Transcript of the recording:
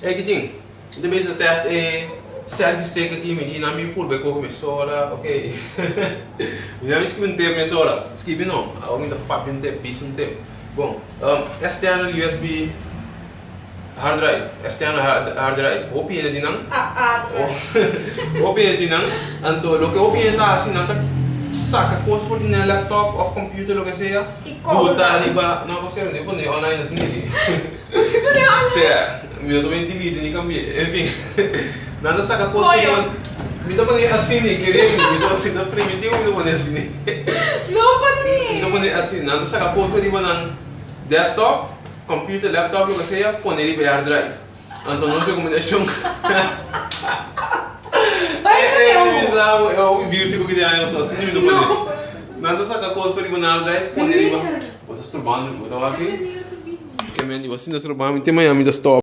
Ey ki tin? Mi ta bezig test e selfie stick aki, mi di nan mi purba e koki mesora, ok. Mi di nan mi skibi un tep mesora, skibi no, awor mi ta papia un tep, bisa un tep. Bon, external USB hard drive, external hard drive, hopi hende tin nan, hopi hende tin nan, anto loke hopi hende ta hasi nan ta saka kos for di nan laptop of computer loke sea, buta riba, no kos sea, mi ta pone online asina aki. Sea, mi no ta pone delete ni cambi'e, en fin, nan ta saka kos ku nan, mi ta pone asina, kere mi, mi ta mi ta primitivo mi ta pone asina. No pone! Mi ta pone asina, nan ta saka kos ku riba nan desktop, computer, laptop, loke sea, pone riba e hard drive. Anto nos rekomendashon Bai pone E un. mi sa bo e hopi views ku kende aña so asina mi ta pone. Nan ta saka kos for riba nan hard drive pone riba. Bo ta strobando mi, bo ta wak aki? Ke men di bo asina stroba mi te mañana mi ta stop.